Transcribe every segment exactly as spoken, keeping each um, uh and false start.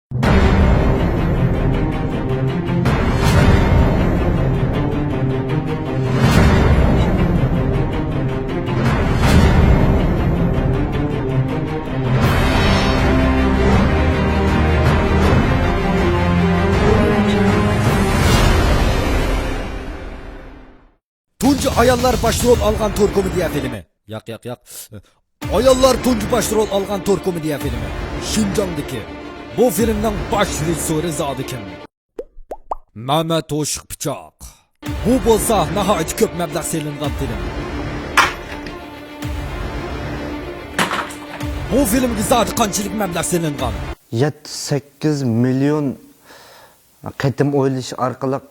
تۇنجى ئاياللار باش رول ئالغان تور كومېدىيە فىلىمى. ياق، ياق، ياق. ئاياللار تۇنجى باش رول ئالغان تور كومېدىيە فىلىمى. شىنجاڭدىكى. بۇ فىلىمنىڭ باش رېژىسسورى زادى كىم؟ مەمەت توشۇق پىچاق. بۇ بولسا ناھايىتى كۆپ مەبلەغ سېلىنغان فىلىم. بۇ فىلىمگە زادى قانچىلىك مەبلەغ سېلىنغان؟ يەتتە سەككىز مىليون قېتىم ئويلىشىش ئارقىلىق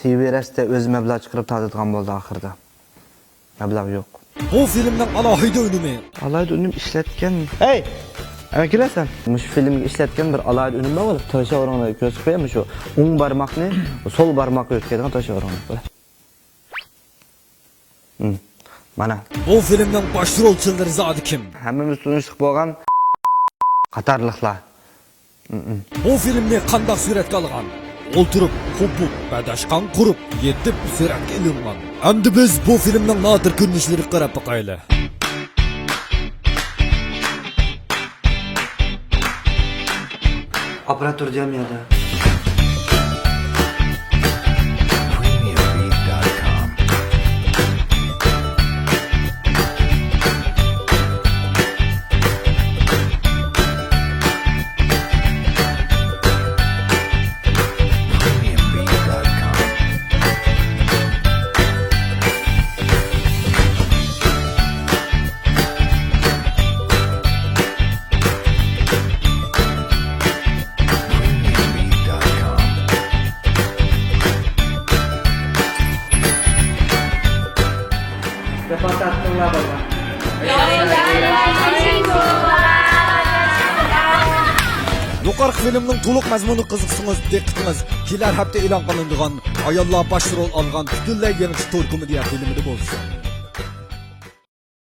تىۋېرەستە ئۆزى مەبلەغ چىقىرىپ تارتىدىغان بولدى ئاخىرىدا. مەبلەغ يوق. بۇ فىلىمنىڭ ئالاھىدە ئۈنۈمى. ئالاھىدە ئۈنۈم ئىشلەتكەن. ھەي! ئەمە كېلەسەن. مۇشۇ فىلىمگە ئىشلەتكەن بىر ئالاھىدە ئۈنۈم بار بولۇپ، تاشاۋۇرۇڭنى كۆرسىتىپ قوياي، مۇشۇ ئوڭ بارماقنى سول بارماققا يۆتكەيدىغان تاشاۋۇرۇڭنى. ھىم، مانا. بۇ فىلىمنىڭ باش رولچىلىرى زادى كىم؟ ھەممىمىز تونۇشلۇق بولغان قاتارلىقلار. ھىم، ھىم. بۇ فىلىمنى قانداق سۈرەتكە ئالغان؟ ئولتۇرۇپ، قوپۇپ، بەدەشقان قۇرۇپ، يېتىپ سۈرەتكە ئېلىنغان. ئەمدى بىز بۇ فىلىمنىڭ نادىر كۆرۈنۈشلىرىگە قاراپ باقايلى. ئاپپاراتتۇر جامىيەدە. جاپا تارتقانلار بارغان. يۇقىرىقى فىلىمنىڭ تولۇق مەزمۇنىغا قىزىقسىڭىز، دىققىتىڭىز كېلەر ھەپتە ئېلان قىلىنىدىغان ئاياللار باش رول ئالغان پۈتۈنلەي يېڭىچە تور كومېدىيە فىلىمىدە بولسۇن.